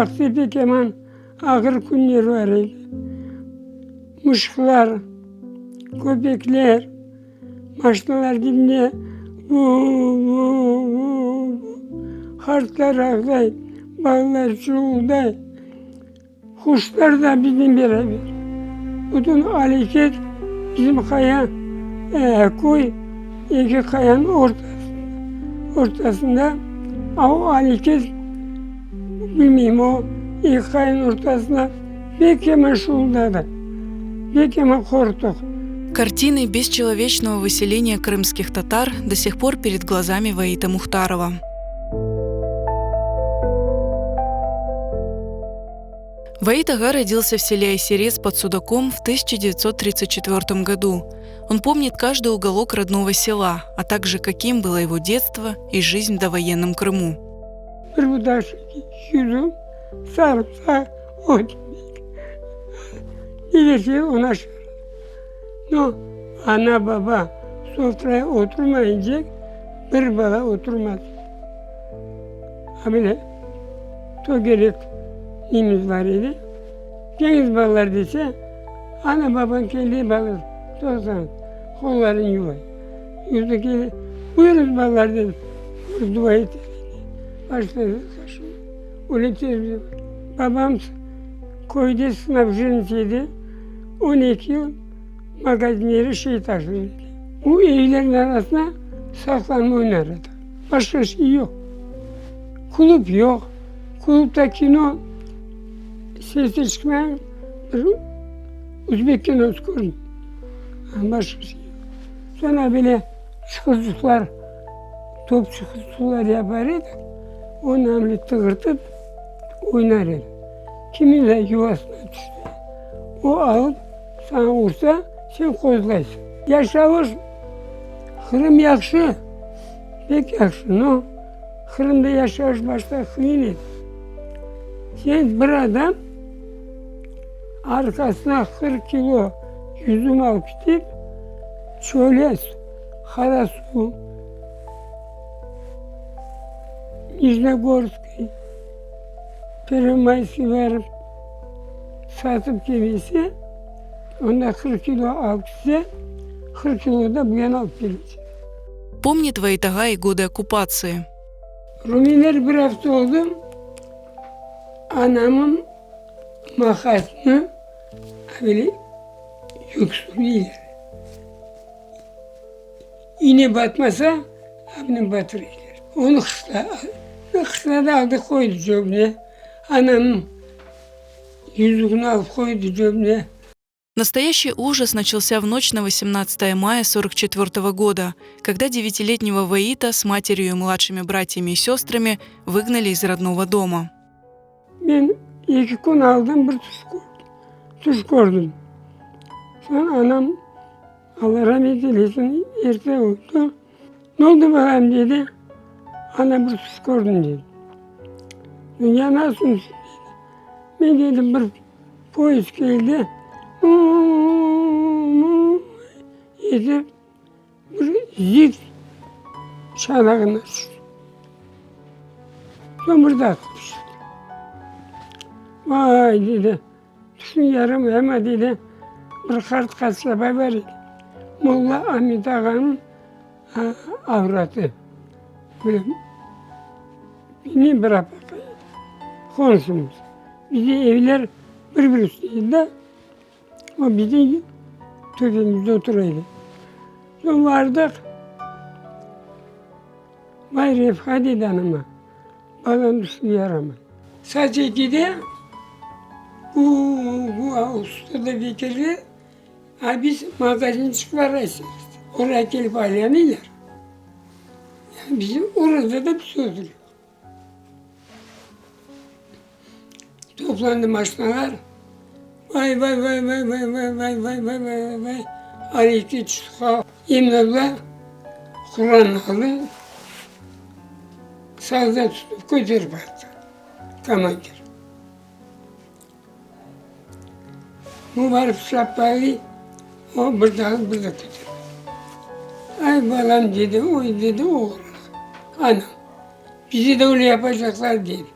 vaqtı pek yaman ağır künler bar edi. Mışıqlar, köpekler, maşinalar dibine vu-vu-vu-vu, qartlar ağlay, balalar çuvulday. Quşlar da biznen beraber. Bütün areket bizim qaya, köy eki qayanıñ ortasında, ortasında, a o areket, bilmeyim, o eki qayanıñ ortasında pek yaman şuvuldadı, pek yaman qorqtıq. Картины бесчеловечного выселения крымских татар до сих пор перед глазами Ваита Мухтарова. Ваит Ага родился в селе Айсерес под Судаком в 1934 году. Он помнит каждый уголок родного села, а также каким было его детство и жизнь в довоенном Крыму. Bir budaş yüzüm, sarımsaq, ot ne verse onı aşarız. No, ana-baba sofraya oturmayınca bir bala oturmaz. A böyle tögerek nemiz bar edi. Keliñiz balalar dese, ana-babañ keldi, balalar toqtañız, qollarını yuvay. Yuvdı kele, buyurıñız balalar dedi, bir dua eter edi. Başladı öyle tez Babam köyde snabjenets edi, 12 yıl magazinleri şey taşır edi. Bu evlerniñ arasına saqlanma oynar edik. Başqa şey yoq. Klub yoq. Klubda kino sesi çıqmayan bir özbek kinosı kördim. Başqa şey yoq. Soñra böyle çıqırcıqlar, top çıqırcıqlar yapar edik. Onı öyle tığırtıp oynar edik. Kimin de yuvasına tüşse, o alıp saña ursa, sen qozlaysıñ. Yaşavış Qırım yahşı, pek yahşı, no, Qırımda yaşayış başta qıyın edi. Sen bir adam arqasına 40 kilo yüzüm alıp ketip, çöle, Qara Suv, Nijnogorskiy, Pervomayskiy barıp satıp kelese, onda 40 kilo alıp ketse, 40 kilo da bu yana alıp kelecek. Помнит Ваит ağa и годы оккупации. Rumeyler bir afta oldı, anamın maqasını böyle yüksüreyler. İne batmasa, abını batıraylar. Onı qışla, qışlada aldı qoydı cöbüne. Anamnıñ yüzügini alıp qoydı cöbüne. Настоящий ужас начался в ночь на 18 мая 1944 года, когда девятилетнего Ваита с матерью и младшими братьями и сестрами выгнали из родного дома. Men eki kün aldım, bir tüş kördim. Tüş kördim. Soñ anam, Alla ramet eylesin, erte öldi. Ne oldı balam dedi. Ana bir tüş kördim dedi. Ya nasıl tüş dedi. Men dedim bir poyezd keldi, etip bir zil çanağına tüşti. Soñ bir daa tüşti. Vay dedi, tüşüñ yaramay amma dedi, bir qart qasaba bar edi, Molla Amet ağanıñ avratı. Böyle mennen bir apaqay edi, qonşumız. Bizde evler bir-bir üstüne edi de, o bizim töpemizde otura edi. Soñ bardıq, Vay Refqa dedi anama, balam tüşü yaramay. Saat ekide bu bu usta da bekirler, a biz magazinçik bar Oraya kelip aylanıyorlar. Yani bizim orada da biz oturuyoruz. Toplandı maşinalar. Vay vay vay vay vay vay vay vay vay vay vay Aliki çıqa. Emin abla Quran aldı, sazda tutıp köterip attı komandir. Bu barıp şapkalı, o bir de alıp bir de köterip. Ay balam dedi, oy dedi oğlan, anam, bizi de öyle yapacaqlar dedi.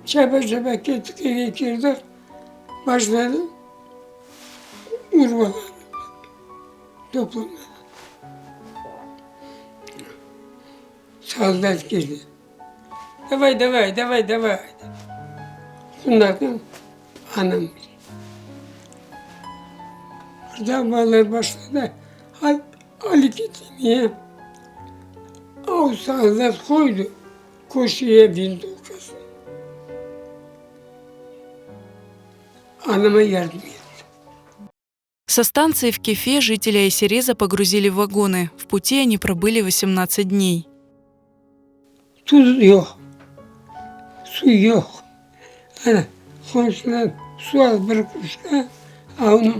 Çapa-çapa kettik, evge kirdik, başladı urbalarnı toplamağa. Soldat keldi. Davay, davay, davay, davay, dep. Qundaqnı anam Birden balalar başladı areket etmeye. O soldat qoydı köşeye vintovkasını. Anama yardım etti. Со станции в Кефе жителей Айсереза погрузили в вагоны. В пути они пробыли 18 дней. Tuz yoq, suv yoq. Ana, qomşudan suv al bir krujka, a onı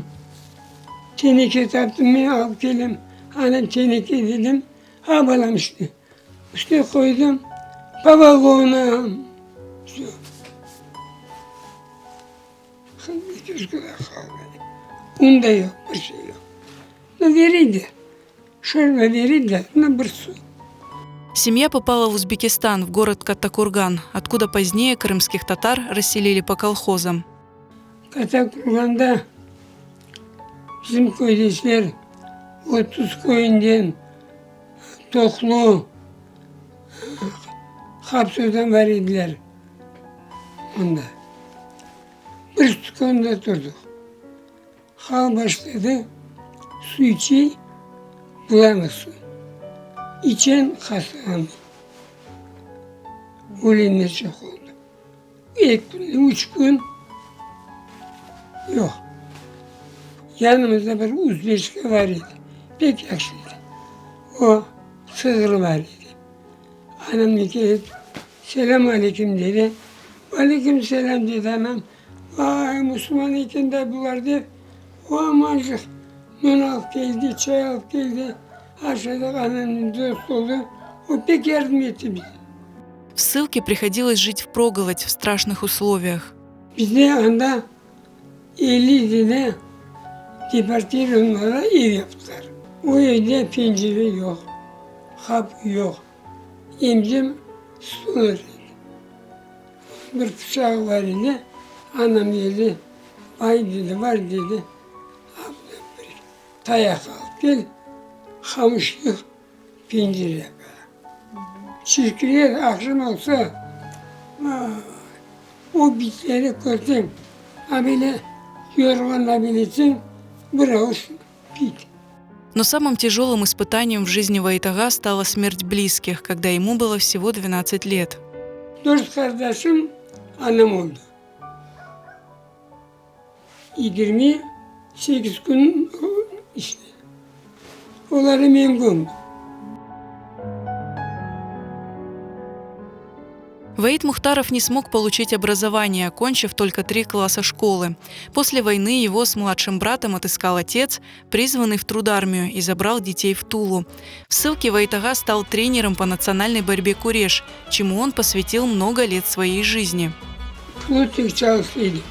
teneke taptım men, alıp kelem. Anam teneke dedim, a balam işte, üstüne qoydım, po vagonam, vsö. Un da yoq, bir şey yoq. No beriydi, şorba beriydi, no bir suv. Семья попала в Узбекистан, в город Каттакурган, откуда позднее крымских татар расселили по колхозам. Kattakurganda bizim köydeşler 30 köyünden Toqlu, Hapsudan bar ediler onda. Bir tükânda turdıq. Hal başladı, suv içey, bulanıq suv. İçen hastalandı. Ölenler çoq oldı. Eki kün, üç kün yoq. Yanımızda bir uzbeçka bar edi, pek yahşı edi. O, sığırı bar edi. Anamnı kelip, Selâm aleyküm, dedi. Aleyküm selâm, dedi anam. Vay, musulman eken de bular, dep, o amancıq non alıp keldi, çay alıp keldi, aşadıq, anamnen dost oldı. O pek yardım etti bize. В ссылке приходилось жить впроголодь, в страшных условиях. Bizde anda 50 dene deportirovanlarğa ev yaptılar. O evde pencere yoq, qapı yoq. Emcem stolar edi. Bir pıçağı bar edi, anam dedi, Bay dedi, bar dedi, bir tayaq alıp kel, qamış yığ, pencere yapayıq. Çirkinler aqşam olsa, o bitleri körseñ, a böyle yorğan abeletseñ, bir avuç bit. Но самым тяжелым испытанием в жизни Ваит-ага стала смерть близких, когда ему было всего 12 лет. Dört qardaşım, anam oldı. 28 kün işte. Olarnı men kömdim. Ваит Мухтаров не смог получить образование, окончив только три класса школы. После войны его с младшим братом отыскал отец, призванный в трудармию, и забрал детей в Тулу. В ссылке Ваит-ага стал тренером по национальной борьбе «Куреш», чему он посвятил много лет своей жизни. Plotnik çalıştıydım.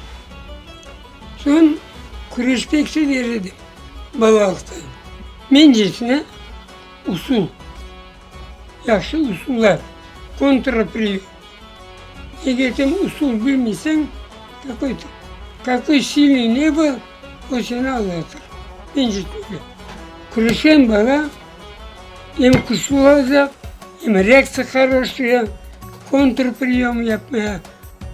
Soñ küreş pek sever edim balalıqtan. Mencesine usul, yahşı usullar, kontrpriyom. Eger sen usul bilmeseñ, какой ты, какой сильный не был, o seni aldatır. Mence öyle. Küreşken bala em küçlü olacaq, em reaktsiya хорошая, kontrpriyom yapmaya.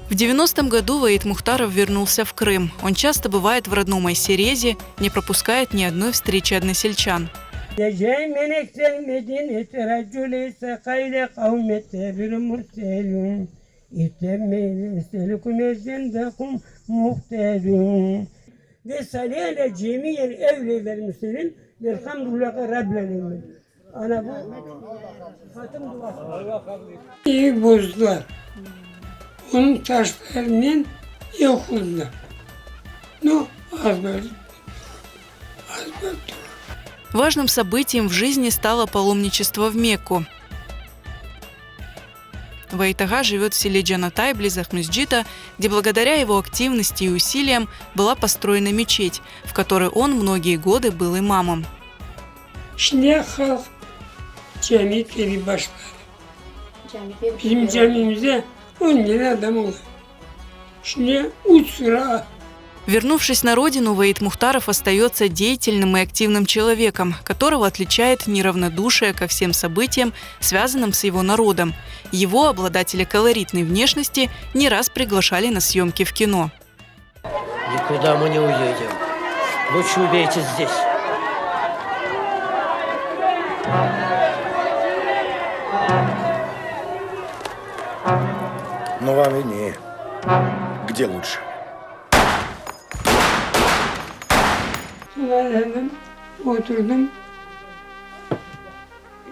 В 90-м году Ваит Мухтаров вернулся в Крым. Он часто бывает в родном Айсерезе, не пропускает ни одной встречи односельчан. من المدينة رجل قيل قوم مرسل لكم مقتدون وصل على جميع الأولياء والمرسلين والحمد لله رب العالمين. Ana bu hatım duası. Evi bozdular. Onıñ taşlarınen ev qurdılar. Nu, azbar, azbar tura. Важным событием в жизни стало паломничество в Мекку. Ваит-ага живет в селе Джанатай, близ Акмесджита, где благодаря его активности и усилиям была построена мечеть, в которой он многие годы был имамом. Şimdi halq cami kelip başladı. Bizim camimizde 10 lira adam olur. Şimdi üç sıra. Вернувшись на родину, Ваит Мухтаров остается деятельным и активным человеком, которого отличает неравнодушие ко всем событиям, связанным с его народом. Его, обладателя колоритной внешности, не раз приглашали на съемки в кино. Никуда мы не уедем. Лучше убейте здесь. Ну, вам виднее. Где лучше? Soñra efendim, oturdım,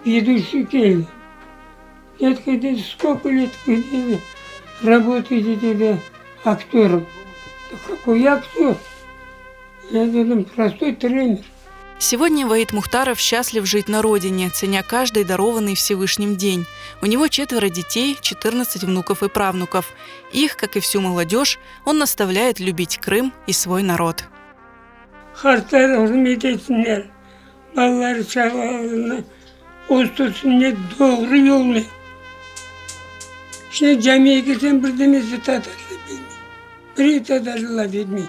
veduşiy keldi. Detka, dedi, skolko let vı, dedi, rabotaете, dedi, aktörım. Da kakoy ya aktör? Ya, dedim, prostoy trener. Сегодня Ваит Мухтаров счастлив жить на родине, ценя каждый дарованный Всевышним день. У него четверо детей, 14 внуков и правнуков. Их, как и всю молодежь, он наставляет любить Крым и свой народ. Qartlar ürmet etsinler, balalar çağalarını östürsünler doğru yolnen. Şimdi camiye kirsen bir danesi tatarca bilmey, biri tatarca laf etmey.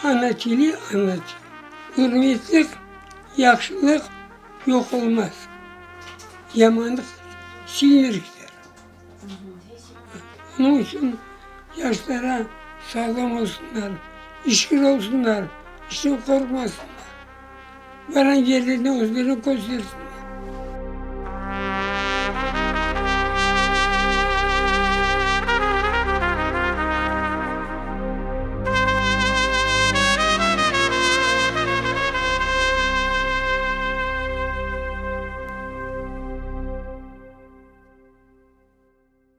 Ana tili, ana tili. Ürmetlik, yahşılıq yoq olmaz, yamanlıq silinir kiter. Onıñ içün yaşlara sağlam olsunlar, işkir olsunlar, işten qorqmasınlar, barğan yerlerinde özlerini köstersinler.